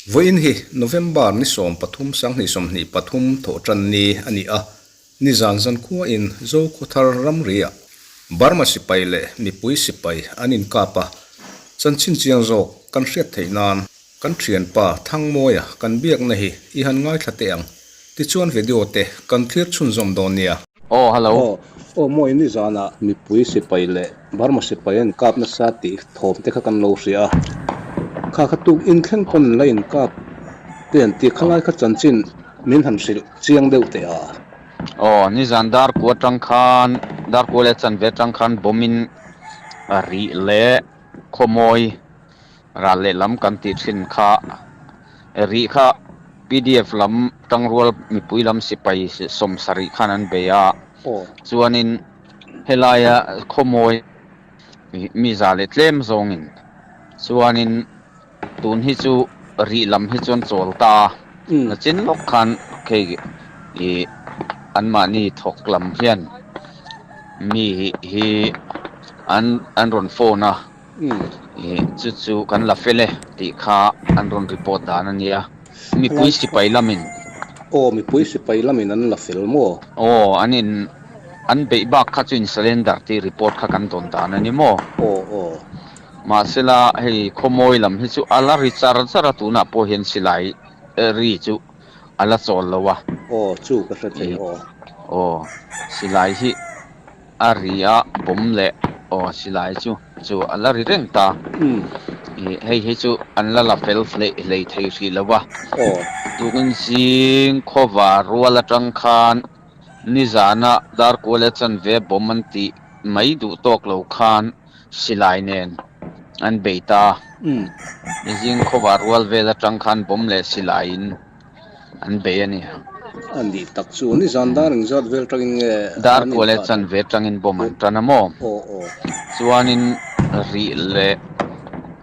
Vawiin hi November ni 13 2023 thawhtan ni a ni a, nizan zankhuain Zokhawthar ramriah Burma sipai leh mipui sipai an inkap a, chanchin chiang zawk kan hriat theih nan kan thianpa Thangmawia kan biakna hi i han ngaithla teh ang. Tichuan video te kan thlir chhunzawm dawn nia. Aw hello. Aw aw mawi nizanah mipui sipai leh Burma sipai an inkap nasa tih thawm te kha kan lo hria a, kha kha tuk inthleng pawn la inkap te an tih khalai kha chanchin min han hrilh chiang deuh teh a. Aw nizan dar kua atang khan dar kua leh chanve atang khan bomb in rih leh khawmawi ral lehlam kan tih thin kha rih kha pdf lam tangrual mipui lam sipai 70 khan an bei a chuanin helaia khawmawi mi za leh tlem zawngin chuanin tun hi chu rih lam hi chuan chawl ta a nachin lawk khan hei ih anmahni thawk lam hian mi hi an an rawn phone a. Ih chu chu kan la fel e tih kha an rawn report dan a nia. Mipui sipai lamin. Aw mipui sipai lamin an la fel maw? Aw an in an beih bak kha chu in surrender tih report kha kan dawn dan a ni maw? Aw aw. Mahsela hei khawmawi lam hi chu a la ri char char a tunah pawh hian silai ri chu a la chawl lo a. Aw chu ka hre thei aw. Aw silai hi. A ri a bawm leh aw silai chu chu a la ri reng ta. Ih hei hi chu an la la fel hlei hlei thei hrih lo a. Tukin zing khawva rual atang khan nizana darkual leh chanve bawm an tih mai duh tawk lo khan silai nen an bei ta. Zing khawva rual vel atang khan bawm leh silaiin an bei a ni. A nih tak chu ni zan dar engzat vel tangin nge Dar kuah leh chanve tangin bawm an tan a maw? Aw aw. Chuanin rih leh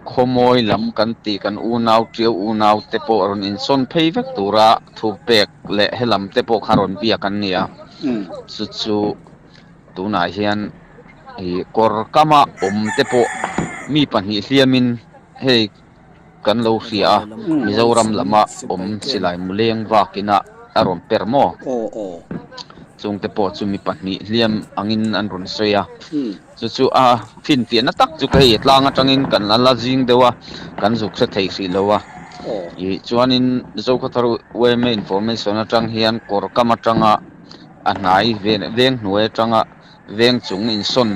khawmawi lam kan tih kan unau ṭiau unau te pawh rawn insawn phei vek tura thu pek leh helam te pawh kha rawn biak an ni a. Chu chu tunah hian ih kawr kama awm te pawh mi pahnih hliamin hei Kan lo hria a, Mizoram lama awm silai muleng vakin a a rawn per maw? Chungte pawh chu mi pahnih hliam angin an rawn sawi a, chu chu a finfiahna tak chu ka hei tlang atangin kan la la zing deuh a, kan zuk hre thei hrih lo a. Ih chuanin Zokhawthar yma information atang hian kawr kam atanga a hnai veng hnuai atanga veng chung insawn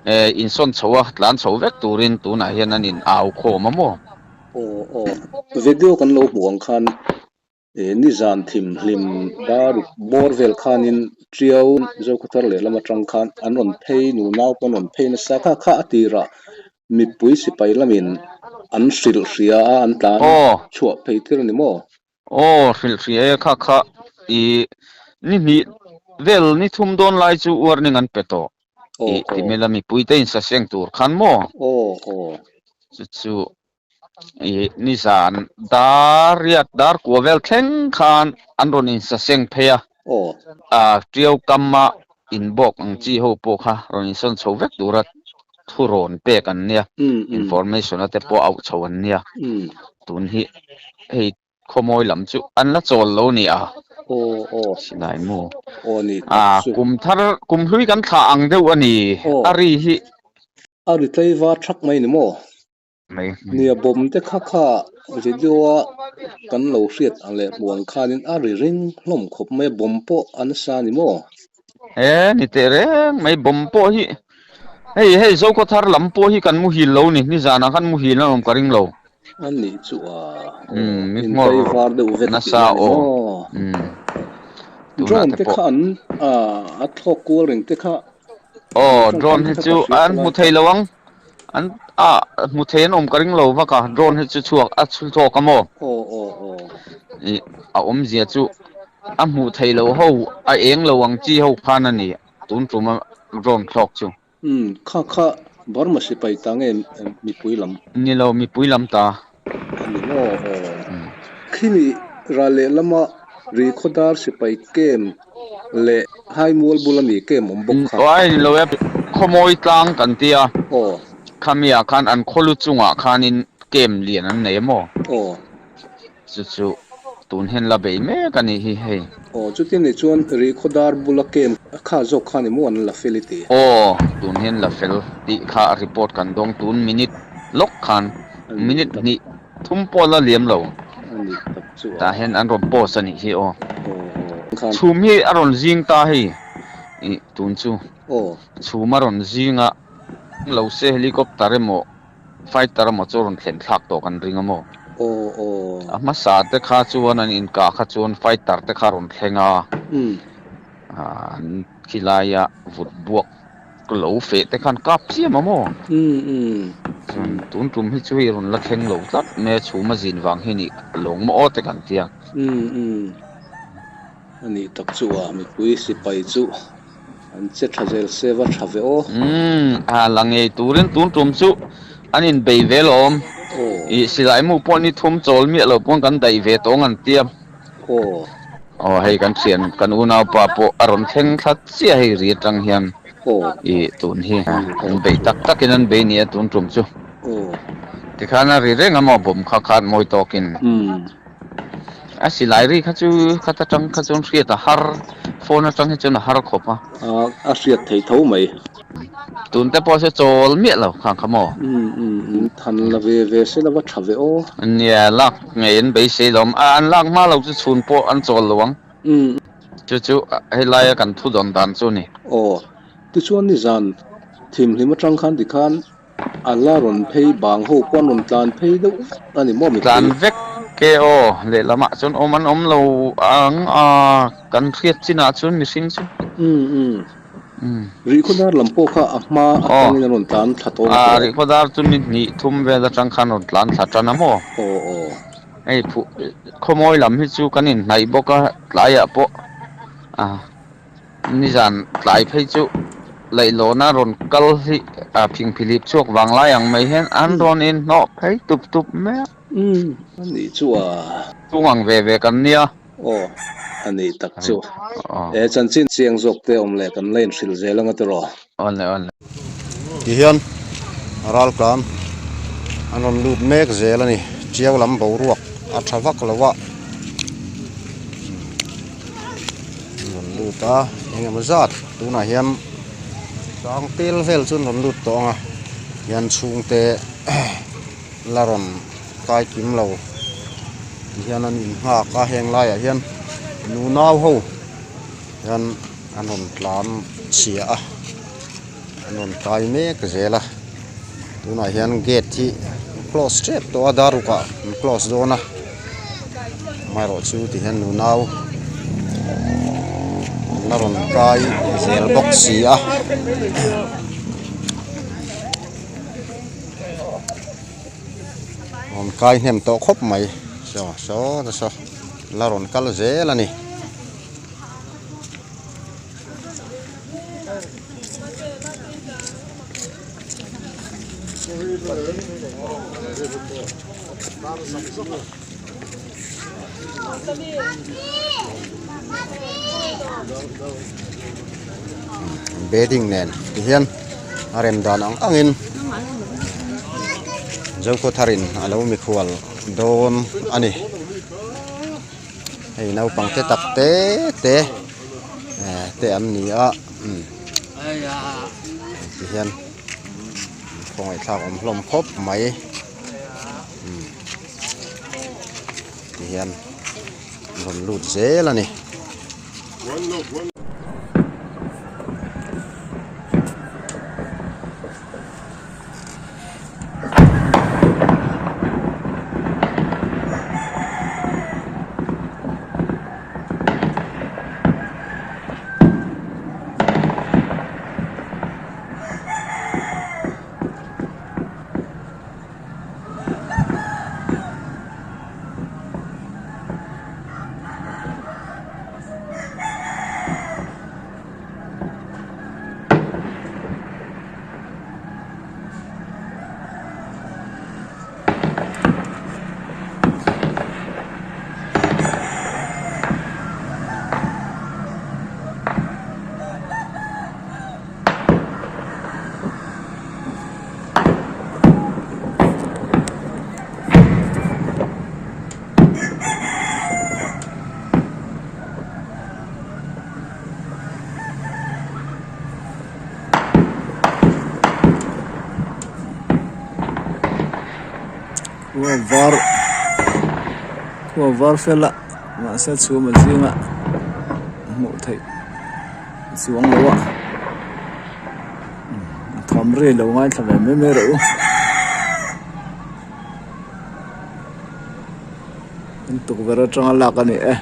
Eh, insawn chho a, tlan chho vek turin tunah hian an in au khawm a maw? Aw aw, video kan lo hmuh ang khan eh nizan thim hlim dar bawr vel khanin Tiau Zokhawthar lehlam atang khan an rawn phei nu nau pawh an rawn phei nasa kha kha a tirah mipui sipai lamin an hrilh hria a an tlan chhuah phei tir a ni maw? Aw hrilh hria e kha kha i ni hnih vel ni thum dawn lai chu warning an pe tawh i ti mela mipui te in saseng tur khan maw chu chu i nizan dar riat dar kua vel thleng khan an rawn in saseng phei a a tiau kam a in bawk ang chi ho pawh kha rawn in sawn chho vek tura thu rawn pek an nia information a te pawh auh chho an nia tun hi hei khawmawi lam chu an la chawl lo ni a silai mu a kum thar kum hlui kan thlah ang deuh a ni a ri hi a ri tlaivar thak mai ni maw Nia bawm te kha kha video a kan lo hriat ang leh hmuh ang khanin a ri ring hlawm khawp mai a, bawm pawh a nasa a ni maw? He ni teh reng mai bawm pawh hi hei hei Zokhawthar lam pawh hi kan muhil lo ni, nizanah khan muhil an awm ka ring lo. A nih chu a, aw intai var deuh vek tih a ni maw? Drone te kha an a thlawk kual reng te kha. Aw drone hi chu an hmu thei lo ang. An a hmu thei an awm ka ring lo vak a drone hi chu chhuak a chhu chhuak a maw? Aw aw aw. Ih a awmzia chu a hmuh theih loh ho a eng lo ang chi ho khan a ni tun tum a drone thlawk chu. Umm kha kha Burma sipai ta nge mipui lam? Ni lo mipui lam ta. A ni maw aw. Khimi ral lehlam a Rihkhawdar sipai camp leh Haimual bula mi camp awm bawk kha. Aw a ni lo e. Khawmawi tlang kan tia khami ah khan an khawlu chungah khanin camp lian an nei a maw? Chu chu tun hian la bei mek a nih hi hei. Aw chutin ni chuan Rihkhawdar bula camp kha zawk khan i maw an la fel i ti? Aw tun hian la fel tih kha report kan dawng tun minute lawk khan minute hnih thum pawh la liam lo. A nih tak chu a. Tah hian an rawn post a nih hi aw. Chhum hi a rawn zing ta hei ih tun chu. Chhum a rawn zing a lo se helicopter emaw Fighter emaw chu rawn thlen thlak tawh kan ring a maw? A hmasa te kha chuan an inkah kha chuan fighter te kha rawn thleng a, an khilaia vut buak lo feh te khan kap chiam a maw? Chuan tun tum hi chu hei rawn la thleng lo tlat mai a, chhum a zin vang hi nih lawng maw aw te kan tia. A nih tak chu a, mipui sipai chu an che tha zel se va tha ve aw. Umm, a la ngei turin tun tum chu an inbei ve lawm. Ih, silai mu pawh ni thum chawl miah lo pawn kan daih ve tawng an tia. Aw, hei kan thian kan unaupa pawh a rawn thleng thla chiah hei ri atang hian ih tun hi an beih tak takin an bei nia tun tum chu. Tikhan a ri reng a maw bawm kha khan mawi tawkin. A silai ri kha chu khat atang kha chuan hriat a har, phone atang hi chuan a har khawp a. A hriat thei tho mai. Tun te pawh chu chawl miah lo khang kha maw? Umm umm than la ve ve se la va tha ve aw. Nia lak ngei an beisei lo a, an lak hma lo chu chhun pawh an chawl lo ang. Chu chu helaia kan thu dawn dan chu a ni. Aw, tichuan nizan thimhlim atang khan tikhan A la rawn phei bang ho pawh an rawn tlan phei deuh vek a ni maw mipui? Tlan vek ke aw, lehlamah chuan awm an awm lo ang a, kan hriat chinah chuan mihring chu. Umm umm. Rihkhawdar lam pawh kha a hma atangin an rawn tlan thla tawng a tawh. Rihkhawdar chu ni hnih thum vel atang khan rawn tlan thla tan a maw? Aw aw. Hei phuh khawmawi lam hi chu kan inhnaih bawk a, tlaiah pawh a. Nizan tlai phei chu leihlawna rawn kal hi a phingphilip chhuak vang lai ang mai hian an rawn inhnawh phei tup tup mai a. Umm, a nih chu a. Chung ang ve ve kan nia. Aw, a nih tak chu. E chanchin chiang zawk te awm leh kan la inhrilh zel anga tiraw? Awle awle. Tihian raltlan an rawn lut mek zel a ni. Tiau lam boruak a tha vak lo a, an rawn lut a eng emaw zat tunah hian sang tel vel chu an rawn lut tawh ang a hian chhungte la rawn kai kim lo tihian an innghak a heng laiah hian nunau ho hian an rawn tlan chhia a an rawn kai mek zel a tunah hian gate hi close tep tawh a dar ruk ah an close dawn a amaherawh chu ti hian nunau an la rawn kai zel bawk si a. Rawn kai hnem tawh khawp mai saw saw te saw la rawn kal zel a ni. Bedding nen ti hian a rem dan ang angin Zokhawtharin a lo mikhual dawn a ni. Hei naupang te tak te te eh te an ni a umm ti hian khawngaih thlak awm hlawm khawp mai umm ti hian rawn lut zel a ni. Khua var khua var fel a mahse chhum a zinga hmuh theih chuang lo a thawm ri lo ngaithla ve mai mai rawh u an tukverh atanga lak a ni e.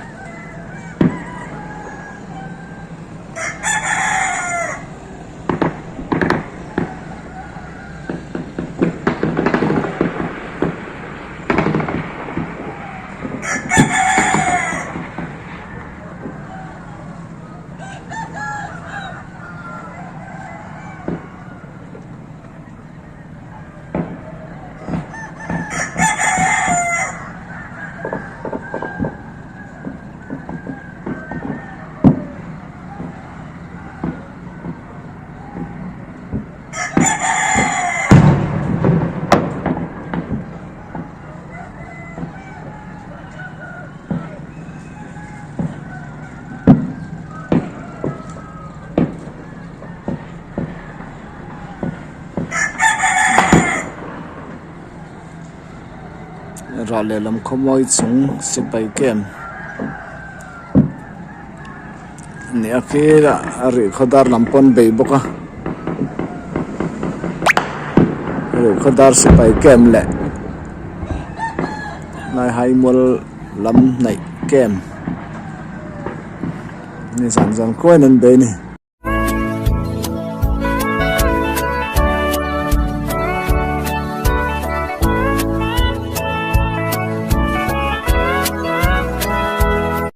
Rah lehlam khawmawi chung sipai camp a ni a khi a rih khaw dar lam pawn bei bawk a rih khaw dar sipai camp leh lai hai mual lam hnaih camp ni zan zan khuaiin an bei a ni.